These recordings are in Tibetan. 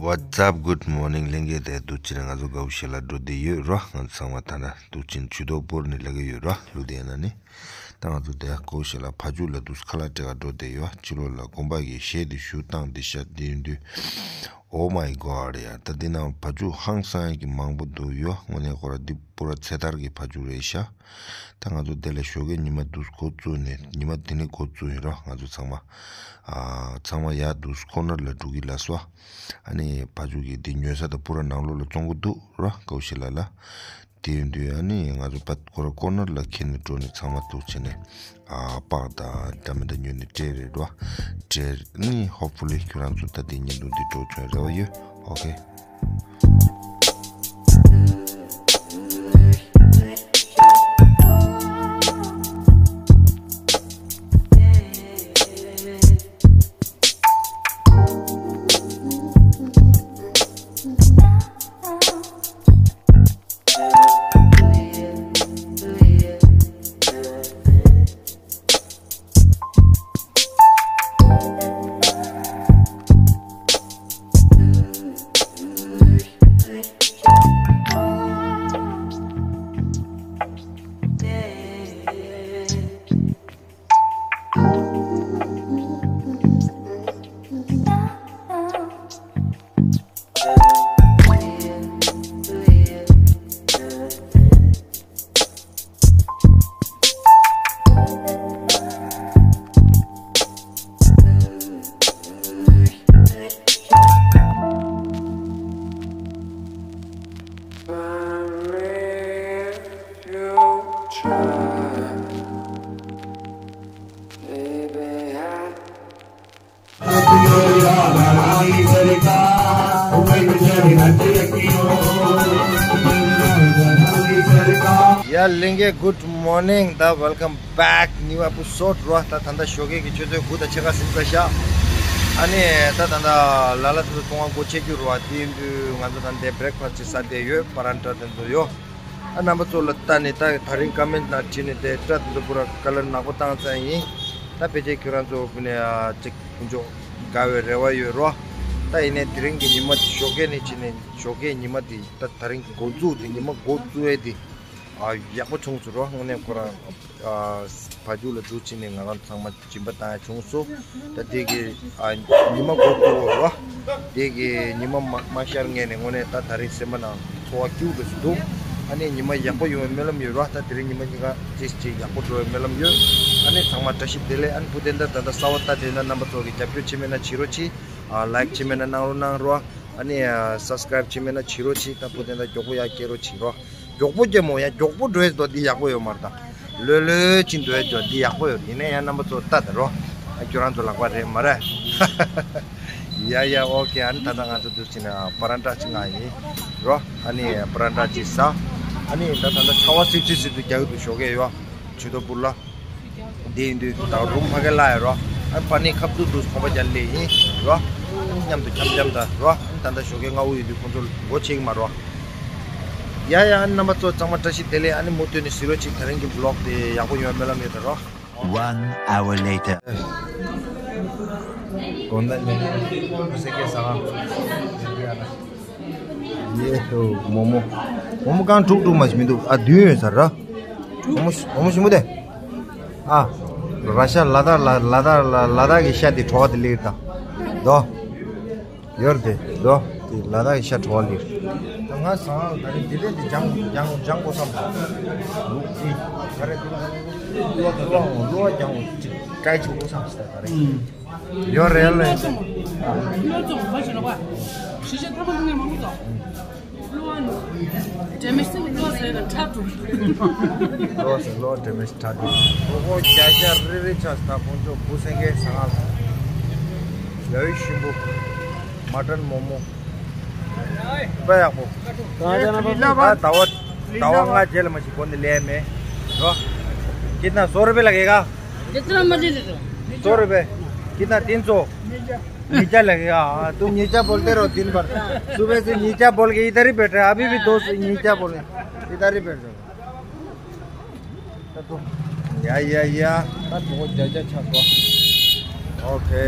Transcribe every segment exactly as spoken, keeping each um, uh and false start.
What's up, good morning. ལྷན་རྒྱས་དེ་འདུག་ཅི་རེད། ང་ཚོ་དགའ་བོ་ཞིག་ལ་འགྲོ་བསྡད་ཡོད་རོ། ང་ཚོ་ཚང་མ་ད་ལྟ་འདུག་ཅིན་ཆུ་ཐོག་སྤོར་ནས་ལས་ཀ་ཡོད་རོ། ལུག་དེ་ཡིན་ན་ནི། ད་ང་ཚོ་དེ་དགའ་བོ་ཞིག་ལ་ཕ་ཇུ་ལ་འདུག་ཁ་ལག་སྤྲད་ག་འགྲོ་བསྡད་ཡོད། ཕྱི་ལོགས་ལ་དགོན་པ་གི་གཞས་དེ་ཞུ་བཏང་བསྡད་ཤག་དེ་ཡིན་དུས། Oh my God ཡ། ད་འདི་ནང་ཕ་ཇུ་ཧང་སང་ཡ་གི་མང་པོ་འདུག་ཡོད། དངོས་གནས་ཁོ་ར་འདི་པུ་ར་ཚེ་ཐར་གི་ཕ་ཇུ་རེད་ཤག་ད་ང་ཚོ་དེ་ལ་ཞོགས་ཀས་ཉི་མ་འདུག་འགོ་བཙུགས་ནས་ཉི་མ་དེ་ནས་འགོ་བཙུགས་ཡིན་རོ། ང་ཚོ་ཚང་མ། ཨ། ཚང་མ་ཡར་འདུག་ཁོ་ནར་ལ་འགྲོ་གི་ལ་སོ། ཨ་ནི་ཕ་ཇུ་གི་འདི་ཉོ་ས་དང་པུ་ར་ནང་ལོགས་ལ་བཙོང་གི་འདུག་རོ། དགའ་བོ་ཞིག་ལ་ལ། དེ་ཡིན་དུས་ཨ་ནི་ང་ཚོ་ཕ་ཁོ་ར་ཁོ་ནར་ལ་ཁྱེར་ནས་འགྲོ་ནས་ཚང་མ་འདུག་བྱས་ནས། ཨ། སྤགས་དང་འདྲ་མི་འདྲ་ཉོས་ནས་སྤྲད་རེད་རོ། སྤྲད་ནི་hopefully ཁྱོད་རང་ཚོ་ད་དེ་ཉིན་འདུག་འདི་འགྲོ་བྱུང་རེ་བ་ཡོད། Okay. ཡ་ལྷན་རྒྱས་good morning ད། Welcome back new episode རོ། ད་ད་ལྟ་ཞོགས་ཀས་ཀྱི་ཆུ་ཚོད་དགུ་དང་ཕྱེད་ཀ་ཟིན་ཚར་ཤག་ཨ་ནི་ད་ད་ལྟ་ལ་ལ་དེ་ཚོ་ཚོང་ཁང་སྒོ་ཕྱེ་རྒྱུ་རོ། དེ་ཡིན་དུས་ང་ཚོ་ད་ལྟ་breakfast ཅིག་ཟ་བསྡད་ཡོད། པ་རན་ཏྲ་དེ་ཚོ་ཡོད། ཨ་རྣམ་པ་ཚོ་ལ་ལྟ་ནས་ད་ད་རིང་ཀོ་མེན་ཊི་ནང་བྲིས་ནས་དེ་སྐྲ་དེ་ཚོ་པུ་ར་ཀ་ལར་ནག་པོ་བཏང་ཚར་ཡིན། ད་ཕལ་ཆེར་ཁྱོད་རང་ཚོ་ཀུན་ནས་ཨ་ཅིག་ཀུན་སྤྱོད་དགའ་བའི་རེ་བ་ཡོད་རོ། ད་ཡིན་ནའི་དེ་རིང་གི་ཉི་མ་དེ་ཞོགས་ཀས་ནས་བྱས་ནས་ཞོགས་ཀས་ཉི་མ་དེ་ད་ད་རིང་གི་འགོ་འཛུགས་དེ་ཉི་མ་འགོ་བཙུགས་ཡས་དེ་ཨ་ཡག་པོ་བྱུང་སོང་རོ། དངོས་གནས་ཁོ་རང་ཨ་ཕ་ཇུ་ལ་འདུག་བྱས་ནས་ང་རང་ཚང་མ་སྦྱིན་པ་བཏང་ཡ་བྱུང་སོང་། ད་དེ་གི་ཨ་ཉི་མ་འགོ་བཙུགས་རོ། དེ་གི་ཉི་མ་མ་མ་ཤར་སྔོན་ནས་དངོས་གནས་ད་ད་རིང་སེམས་པ་ནང་ཚོར་བ་སྐྱིད་པོ་ཞིག་འདུག་ཨ་ནི་ཉི་མ་ཡག་པོ་ཡོང་བའི་སྨོན་ལམ་ཡོད་རོ། ད་དེ་རིང་ཉི་མ་གཉིས་ཀ་ཅིག་ཅིག་ཡག་པོ་འགྲོ་བའི་སྨོན་ལམ་ཡོད། ཨ་ནི་ཚང་མ་བཀྲ་ཤིས་བདེ་ལེགས། ཨ་ནི་བུ་དེ་འདྲ་ད་ལྟ་གསར་པ་ལྟ་དེ་འདྲ་རྣམ་པ་ཚོ་གི་རྒྱབ་སྐྱོར་བྱེད་མེད་ན་བྱེད་རོགས་གྱིས། ཨ་ལའིཀ་བྱེད་མེད་ན་གནང་རོགས་གནང་རོགས། ཨ་ནི་ཨ་སབ་སི་ཀ་རའིབ་བྱེད་མེད་ན་བྱེད་རོགས་གྱིས། ད་བུ་དེ་འདྲ་མགྱོགས་པོ་ཡར་སྐྱེལ་རོགས་གྱིས་རོ། མགྱོགས་པོ་སྐྱེལ་མོ་ཡ། མགྱོགས་པོ་འགྲོ་ཡས་འདུག་འདི་ཡག་པོ་ཡོད་མ་རེད་ད། ལྷོད་ལྷོད་ཅིག་འགྲོ་ཡས་འདུག་འདི་ཡག་པོ་ཡོད། ཡིན་ནའི་ཡ་རྣམ་པ་ཚོ་ལྟ་དང་རོ། ཨ་ཁྱོད་རང་ཚོ་ལག་པ་རེད་མ་རེད། ཡ་ཡ་ཨོ་ཁེ། ཨ་ནི་ད་ལྟ་ང་ཚོ་འདུག་ཕྱིན་ན་པ་རན་ཏྲ་ཅིག་ང་ཡིན་རོ། ཨ་ནི་པ་རན་ཏྲ་ཅིག་ཟ། ཨ་ནི་ད་ད་ལྟ་ཚ་བ་སིབ་སིབ་སིབ་ཏུ་རྒྱག་གི་འདུག་ཞོགས་ཀས་ཡོད། ཆུ་ཐོག་སྤུར་ལ། འདི་ཡིན་དུས་ད་རུམ་ཕ་གི་ལ་ཡ་རོ། ཨ་ཕ་ནི་ཁབ་ཏུ་འདུག་ཁོག་པ་རྒྱ་ལེ་ཡིན་རོ། མཉམ་དུ་འཆམ་འཆམ་ད་རོ། ད་ལྟ་ཞོགས་ཀས་སྔ་པོ་ཡོད་དུས་ཁོང་ཚོ་མགོ་ཆེ་གི་མ་རོ། ཡ་ཡ། ཨ་ནི་རྣམ་པ་ཚོ་ཚང་མ་བཀྲ་ཤིས་བདེ་ལེགས། ཨ་ནི་མུ་མཐུད་ནས་གཟིགས་རོགས་གྱིས། ད་རིང་གི་བི་ལོག་དེ་ཡག་པོ་ཡོང་བའི་སྨོན་ལམ་ཡོད་ད་རོ། One hour later. དགོང་དག་ཉིན་མོ་སེ་ཀེ་ས་ག་ཡེ་ཧོ། མོ་མོ། མོ་མོ་གང་དྲུག་དྲུག་མ་ཞིག་མི་འདུག་ཨ་བདུན་ཡོད་ས་ར། མོ་མོ་ཞིམ་པོ་དེ། ཨ། ར་ཤ་ལ་དྭགས་ལ་ལ་དྭགས་ལ་ལ་དྭགས་ཀྱི་ཤ་དེ་བྲོ་བ་དེ་ལེགས་ད། དོ། ཡོར་དེ་དོ། དེ་ལ་དྭགས་ཀྱི་ཤ་བྲོ་བ་ལེགས། ད་ང་ཟ་ང་ད་རེས་དེ་ལས་དེ་ལྗང་ལྗང་ལྗང་པོ་བསམ་སོང་། ལུག་ཅི། ག་རེ་དེ་ལ་གློ་བ་གློ་བ་ལྗང་པོ་ཅིག་ཀྲའི་བྱེད་དགོས་བསམ་སོང་ད་རེས། ཡོད་རེད་ལེ། བློ་བཙོང་བ་ཞིག་ལ་བ། གཞིས་ཆགས་ཐ་མ་འདི་ནས་མང་པོ་འདུག་བློ་བ་ནི། དྲན་མེད་སེམས་ཀྱི་བློ་བ་ཟེར་ན་ཁྲག་འགྲོ། བློ་བ་ཟེར་བློ་བ་དྲན་མེད་ཁྲག་འགྲོ། ལོ་ཁོ་བརྒྱ་ཆ་རེ་རེ་ཆགས་ད་ཁོང་ཚོ་བུ་སེང་གེ་ཟ་ང་ལ། ཡ་ཡི་ཞིམ་པོ། མ་ཏན་མོ་མོ། དཔེ་ཡག་པོ། ད་ཟླ་བ་ཟླ་བ་ལྔ་རྗེས་ལ་མ་ཞིག་སྒོ་འདི་ལས་མེད། རོ། कितना सौ रुपये लगेगा? जितना मर्जी ले लो। सौ रुपये। कितना? तीन सौ। नीचा लगेगा। हाँ, तुम नीचा बोलते रहो दिन भर। सुबह से नीचा बोल के इधर ही बैठ रहे, अभी भी दो से नीचा बोले, इधर ही बैठ रहे। या, या, या। ओके।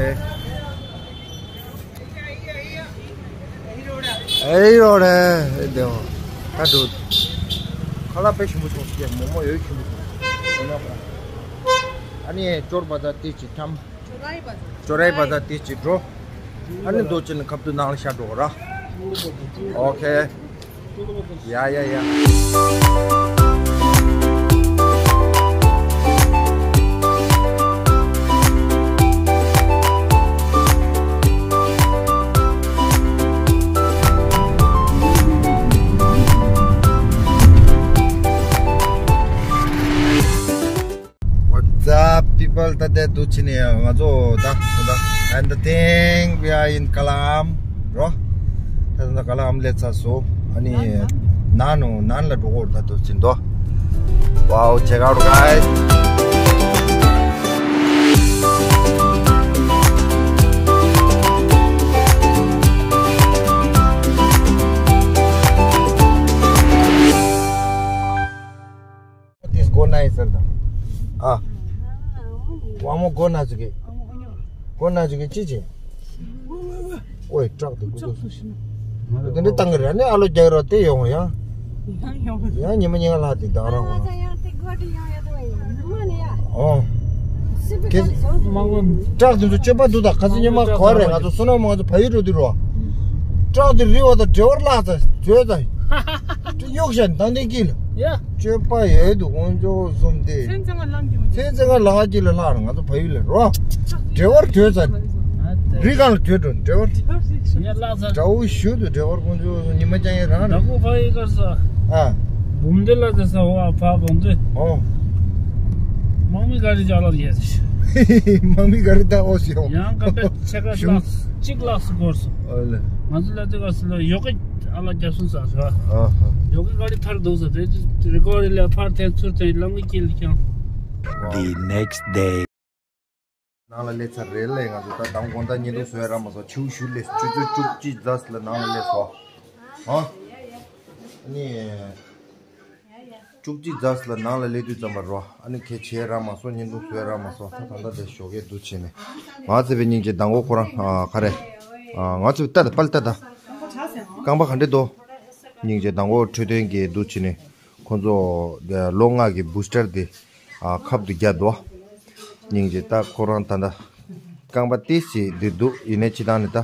ཨེ་ཡོ་རེད་དེ། ད་འགྲོ། ཁ་ལག་དཔེ་ཞིམ་པོ་བྱུང་ཟེར། མོག་མོག་ཡོད་ཞིམ་པོ་བྱུང་། ཨ་ནི་ཅོར་བ་ད་ཏི་ཅི་ཐམ། ཅོ་རའི་བ་ད་ཏི་ཅི་འགྲོ། ཨ་ནི་འདོ་ཅི་ནི་ཁབ་ཏུ་ནང་ལ་ཤ་འགྲོ་ར། ཨོ་ཁེ། ཡ་ཡ་ཡ། What's up, people? ད་ལྟ་འདུག་ཕྱི་ནས་ང་ཚོ་ད་ད་and the thing we are in Kalam རོ། ད་ད་Kalam སླེབས་ཚར་སོང་། ཨ་ནི་ནང་ནང་ལ་འགྲོ་གི་ཡོད། ད་འདུག་ཕྱི་འདུག Wow, check out, guys. This go nice, sir. Ah. One more go na chuke. Go na chuke chi chi. Oi, truck de go. Tende tang ra ne alo jai ro te yong ya. Ya ni ma ni la ti da ra. Oh. Truck de che pa du da ka ni ma ko re nga to sono ma to payu ro di ro. Truck de ri wa da driver la ta, driver. ཡོག་ཤན་དང་ལྡན་གྱིས་ལ། ཡ། སྤྱོད་པ་ཡོད་དུ་དཀོན་མཆོག་གསུམ་སྟེ། སེམས་ཙམ་ལ་ལམ་གྱི་མི་སེམས་ཙམ་ལ་ལ་གྱི་ལ་ལར་ང་ཚོ་བལ་ཡུལ་ལ་རོ། འབྲེལ་བར་དོད་ཙམ། རི་གང་ལ་དོད་འགྲོ་འབྲེལ་བར། ཡ་ལགས་ས། དགྲ་བོ་ཞུ་དུ་འབྲེལ་བར་དཀོན་མཆོག་གསུམ་ཉི་མ་ཀྱང་ཡིན་རང་རེད། ད་ཁོ་ཕ་ཡི་གར་ས། ཨ། འབུམ་སྡེ་ལ་དེ་ས་བ་ཕ་བོང་དེ། ཨོ། དམག་མི་ག་རེ་ཅག་ལ་ཡས། དམག་མི་ག་རེ་ད་ཨོ་ཞིག་ཡང་ཀ་པེ་ཆེ་ག་ཞུ། ལགས་གཅིག་ལགས་སུ་སྐོར་སོང་། ཨོ་ལེ། ང་ཚོ་ལ་དེ་གར་སུ་ལ་ཡོ་ག་ཨ་ལ་རྒྱབ་སོང་ས་ར། ཨ་ཧ། ཡོ་ག་ག་རེ་ཐར་འདུག་ས་དེ་རི་ཀོ་རི་ལ་ཕར་ཐེན་ཚུར་ཐེན་ལམ་གི་དཀྱིལ་ལ་ཁྱང་། The next day. ནང་ལ་སླེབས་ཚར་རེད་ལས། ང་ཚོ་ད་དང་དགོང་དག་བརྙན་ཐུང་བཟོ་ཡ་རག་མ་སོང་། ཆུ་ཤུར་ལས་ཆུ་ཚོད་བཅུ་གཅིག་ཙམ་ལ་ནང་ལ་སླེབས་སོང་། ཨ་ནི་བཅུ་གཅིག་ཙམ་ལ་ནང་ལ་སླེབས་དུས་ཙམ་པ་རོ། ཨ་ནི་ཁྱེད་བྱས་རག་མ་སོང་། བརྙན་ཐུང་བཟོ་ཡ་རག་མ་སོང་། ད་ད་ལྟ་དེ་ཞོགས་ཀས་འདུག་བྱས་ནས་ང་ཚོ་བའི་སྙིང་རྗེ་དང་པོ་ཁོ་རང་ཨ་ག་རེ་ཨ་ང་ཚོ་ལྟ་ད་པལ་ལྟ་ད་རྐང་པ་ག་འདྲས་འདུག་སྙིང་རྗེ་དང་པོ་འཕྲོད་བསྟེན་གྱི་འདུག་བྱས་ནས། ཁོ་ཚོ་ལོ་ལྔ་གི་བུ་སི་ཊར་དེ་ཨ་ཁབ་ཏུ་བརྒྱབ་འདུག་སྙིང་རྗེ་ད་ཁོ་རང་ད་ལྟ་རྐང་པ་ཏོག་ཙམ་འདིར་འདུག་ཡིན་ནའི་སྤྱིར་བཏང་ནས་ད་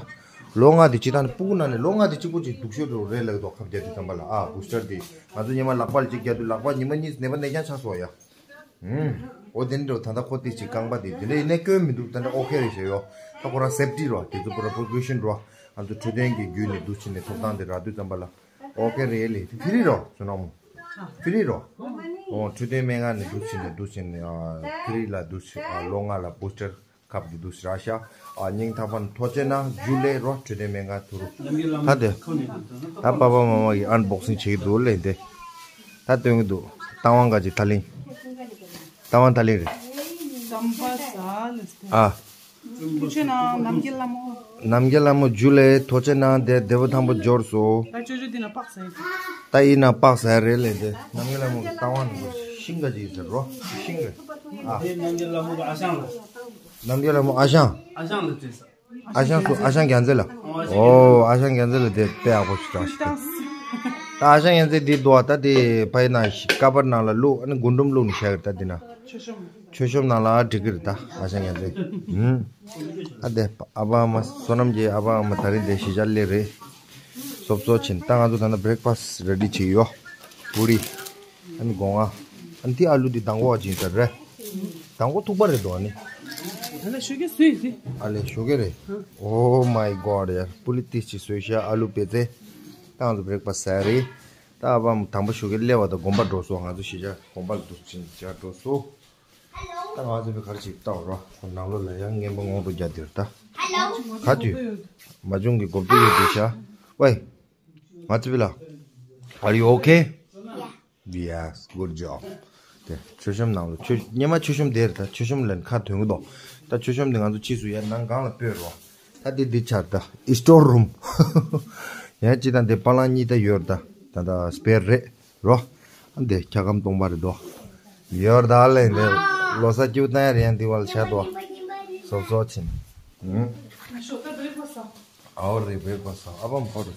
ལོ་ལྔ་དེ་སྤྱིར་བཏང་ནས་སྤུ་གུ་ནང་ནས་ལོ་ལྔ་དེ་གཅིག་པུ་ཅིག་སྡུག་ཤོས་རེད་ལབ་འདུག་ཁབ་བརྒྱབ་དུས་ཙམ་པ་ལ་ཨ་བུ་སི་ཊར་དེ་ང་ཚོ་ཉི་མ་ལག་པ་ལ་གཅིག་བརྒྱབ་དུས་ལག་པ་ཉི་མ་གཉིས་ནད་པ་ནད་རྐྱང་ཆགས་སོང་ཡ། ཨུམ། འོ་དེ་འདྲ་ད་ལྟ་ཁོ་ཏོག་ཙམ་རྐང་པ་དེ་དེ་འདྲ་ཡིན་ནའི་སྐྱོན་མི་འདུག་ད་ལྟ་ཨོ་ཁེ་རེད་ཟེར་ཡོད། ད་ཁོ་རང་སེབ་ཊི་རོ། དེ་ཚོ་པུ་རོ་ཕི་ཀོ་ཤན་རོ། ང་ཚོ་འཕྲོད་བསྟེན་གྱི་བརྒྱུད་ནས་འདུག་བྱས་ནས་ཐོབ་ཐང་དེ་རག་དུས་ཙམ་པ་ལ། ཨོ་ཁེ་རེད་ལེ། ཕི་རི་རོ་བསོད་ནམས་མོ། ཕི་རི་རོ། ཨོ་འཕྲོད་བསྟེན་སྨན་ཁང་ནས་འདུག་བྱས་ནས་འདུག་བྱས་ནས་ཨ་ཕི་རི་ལ་འདུག་བྱས་ཨ་ལོ་ལྔ་ལ་བུ་སི་ཊར་ཁབ་ཀྱི་འདུག་བྱས་རག་ཤག་ཨ་སྙིང་ཐག་པ་ནས་ཐུགས་རྗེ་གནང་། ཇུ་ལེ་རོ། འཕྲོད་བསྟེན་སྨན་ཁང་ཐུ་རུ། ད་དེ་ད་པ་པ་མ་མ་གི་ཨན་བོག་སིང་བྱེད་ཀྱི་འདུག་ལེ་དེ། ད་སྟོན་གྱི་འདུག་རྟ་དབང་ག་ཅིག་ཐ་ལིང་། རྟ་དབང་ཐ་ལིང་རེད། ཨ། ཐུགས་རྗེ་གནང་། རྣམ་རྒྱལ་ལྷ་མོ། རྣམ་རྒྱལ་ལྷ་མོ་ཇུ་ལེ། ཐུགས་རྗེ་གནང་། དེ་བདེ་པོ་ཐང་པོ་འབྱོར་སོང་། ད་ཅོ་ཅོ་འདི་ན་པགས་ཟ་ཡི། ད་ཡིན་ན་པགས་ཟ་ཡ་རེད་ལས་དེ། རྣམ་རྒྱལ་ལྷ་མོ་གི་རྟ་དབང་ནང་ཤིང་ག་ཅིག་ཟེར་རོ། ཤིང་གི། ཨ། དེ་རྣམ་རྒྱལ་ལྷ་མོ་གི་ཨ་ཞང་ལ། རྣམ་རྒྱལ་ལྷ་མོ་ཨ་ཞང་། ཨ་ཞང་ལ་བྲིས་ས། ཨ་ཞང་སུ། ཨ་ཞང་རྒྱལ་མཚན་ལ། ཨོ་ཨ་ཞང་རྒྱལ་མཚན་ལ་དེ་དཔེ་ཡག་པོ་ཞིག་དྲངས་ཤིག་ད་ཨ་ཞང་རྒྱལ་མཚན་འདི་འདུག་ཨ། ད་དེ་ཕ་ཡི་ན་ཀ་པར་ནང་ལ་བླུགས། ཨ་ནི་རྒུན་འབྲུམ་བླུགས་ནས་བཞག་གི་རེད། ད་འདི་ན་མཆོད་གཤོམ་ནང་ལ་འགྲིག་གི་རེད། ད་ཨ་ཞང་རྒྱལ་མཚན། ཨ་དེ་ཨ་ཕ་ཨ་མ་བསོད་ནམས་ཀྱི་ཨ་ཕ་ཨ་མ་ད་རིང་དེ་གཞིས་ཆགས་སླེབས་རེད། སོབ་སོབ་ཕྱིན། ད་ང་ཚོ་ད་ལྟ་བྷི་རེག་ཕ་སི་རེ་ཌི་བྱེད་ཀྱི་ཡོད། པུ་རི། ཨ་ནི་སྒོ་ང་། ཨ་ནི་དེ་ཨ་ལུ་དེ་དང་པོ་བ་ཅིག་ཡིན་ས་རེད། དང་པོ་ཐུག་པ་རེད་འདུག་ཨ་ནི། ཨ་ལ་ཞོགས་ཀས་བཟོས་ཟིན། ཨ་ལས་ཞོགས་ཀས་རེད། Oh my God ཡ། པུ་རི་ཏིས་ཅིག་བཟོས་ཤག་ཨ་ལུ་པེ་ཙེ། ད་ང་ཚོ་བྷི་རེག་ཕ་སི་ཟ་ཡ་རེད། ད་ཨ་ཕ་དང་པོ་ཞོགས་ཀས་སླེབས་པ་དང་དགོན་པ་འགྲོ་སོང་། ང་ཚོ་གཞིས་ཆགས་དགོན་པ་ལ་འདུག་ཕྱིན་ཆད་འགྲོ་སོང་། ད་ང་ཚོ་བི་གར་ཅིག་ལྟ་བ་རོ། ཁོ་ནང་ལོགས་ལ་ཡང་རྔན་པ་སྔོག་འགྲོ་རྒྱག་དེར་ད། ག་དུས། མ་བྱུང་གི་གོ་བསྡུར་ཡོད་དེ་ཤ། ཝེ། ང་ཚོ་བི་ལ། Are you okay? Yes, good job. དེ་མཆོད་གཤོམ་ནང་ལ་མཆོད་སྙེ་མ་མཆོད་གཤོམ་དེར་ད་མཆོད་གཤོམ་ལན་ཁ་དོན་གི་འདུག་ད་མཆོད་གཤོམ་དེ་ང་ཚོ་ཕྱིས་སུ་ཡར་ནང་སྒང་ལ་སྤོས་རོ། ད་དེ་འདི་ཆར་ད་ཨི་སི་ཊོར་རུམ། ཡང་ཅི་ད་འདི་པ་ལང་གཉིས་ད་ཡོད་ད། ད་ད་སྤེར་རེད། རོ། ཨ་འདི་འཁྱག་སྒམ་སྟོང་པ་རེད་དོ། ཡོར་ད་ལེ་འདི་ལོ་གསར་སྐྱིད་པོ་བཏང་ཡ་རེད། ཡང་འདི་བ་ལ་ཆ་དོ། སོབ་སོབ་ཕྱིན། ཨུང་། ཨ་ཤོ་ད་བྷི་རེག་ཕ་སི་ཟ། ཨའོ་རེད་བྷི་རེག་ཕ་སི་ཟ། ཨ་ཕ་མ་ཕོ་རེད།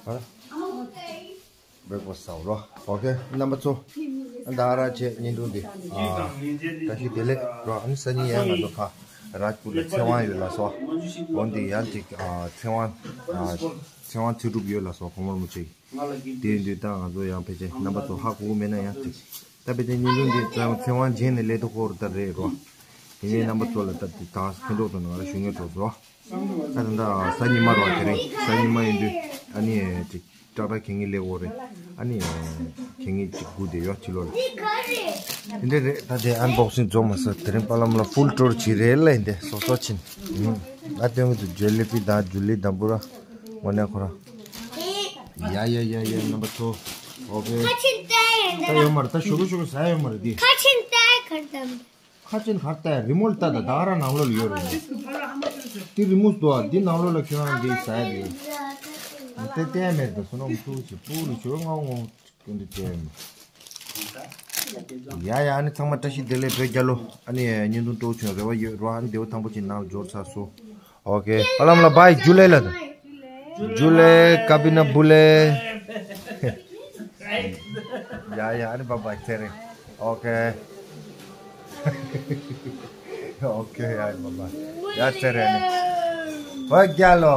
ཨ་བེག་པ་སི་ཟ་རོ། ཨོ་ཁེ། རྣམ་པ་ཚོ། ཨ་ད་ར་ཆེ་བརྙན་ཐུང་འདི། ཨ་བཀྲ་ཤིས་བདེ་ལེགས་རོ། ཨ་ནི་སང་ཉིན་ཡང་ང་ཚོ་ཕ་རཱཇ་པུར་ལ་ཚེ་དབང་ཡོད་ལ་སོ། འོན་ཏེ་ཡང་ཅིག་ཨ་ཚེ་དབང་། ཨ་ཚེ་དབང་ཚེ་སྒྲུབ་ཡོད་ལ་སོ། གོང་མ་རིན་པོ་ཆེ། དེ་ཡིན་དུས་ད་ང་ཚོ་ཡང་ཕལ་ཆེར་རྣམ་པ་ཚོ་ཧ་གོ་གི་མེད་ན་ཡང་ཅིག་ད་ཕལ་ཆེར་བརྙན་ཐུང་འདི་ཚེ་དབང་རྗེས་ནས་ལས་དོ་ཁོར་ད་རེད་རོ། དེ་ནས་རྣམ་པ་ཚོ་ལ་ད་དེ་དང་ཁེ་འགྲོགས་དང་ང་ར་ཞུ་ངེས་གྲོགས་ཚོ། ད་ད་ད་གཟའ་ཉི་མ་རོ། དེ་རིང་གཟའ་ཉི་མ་ཡིན་དུས་ཨ་ནི་ཅིག་ཏག་ཏག་གད་སྙིགས་ལས་འོ་རེད། ཨ་ནི་གད་སྙིགས་ཅིག་སྒུག་བསྡད་ཡོད་ཕྱི་ལོགས་ལ། དེ་འདྲ་རེད། ད་དེ་ཨན་བོག་སིང་རྫོགས་མ་ས་དེ་རིང་པ་ལམ་ལ་ཕུལ་ཊུར་བྱེད་རེད་ལ། ཡིན་དེ་སོ་སོ་ཕྱིན། ཨ་སྟོན་གི་འདུག་ཇེ་ལི་པི་དང་ཇུ་ལི་དམ་པུ་ར། ངོ་ནས་ཁོ་ར། ཡ་ཡ་ཡ་ཡ་རྣམ་པ་ཚོ། ཨོ་ཁེ། ད་ཡོད་མ་རེད། ད་ཞུ་གི་ཞུ་གི་ཟ་ཡ་ཡོད་མ་རེད་དེ། ཁ་ཆེན་ཏའི་ཁར་དམ། ཁ་ཆེན་ཁར་ཏའི་རི་མོ་ལ་ལྟ་ད་ད་ར་ནང་ལོགས་ལ་ཡོད་རེད། དེ་རི་མོ་ལྟོས་ཨ། འདི་ནང་ལོགས་ལ་ཁྱོད་རང་འདི་ཟ་ཡ་ཡོད། དེ་ལྟས་མེད་ད་སོ་ནམ་ཚུགས་ཀྱི་པུ་རུ་ཞོ་ངའོ་ངོ་ཀུན་ཏུ་ལྟས་མེད། ཡ་ཡ། ཨ་ནི་ཚང་མ་བཀྲ་ཤིས་བདེ་ལེགས། བོད་རྒྱལ་ལོ། ཨ་ནི་བརྙན་ཐུང་སྤྲོ་བྱུང་རེ་བ་ཡོད་རོ། ཨ་ནི་བདེ་པོ་ཐང་པོ་ཅིག་ནང་འབྱོར་ཚར་སོང་། ཨོ་ཁེ། པ་ལམ་ལ་བྷའི། ཇུ་ལེ་ལ། ཇུ་ལེ་ཀ་པི་ན་བུ་ལེ། ཡ་ཡ། ཨ་ནི་བྷའི་བྷའི། ཚེ་རིང་། ཨོ་ཁེ། ཨོ་ཁེ། ཡ་ཡ། བྷའི་བྷའི། ཡ་ཚེ་རིང་། ཨ་ནི་བོད་རྒྱལ་ལོ།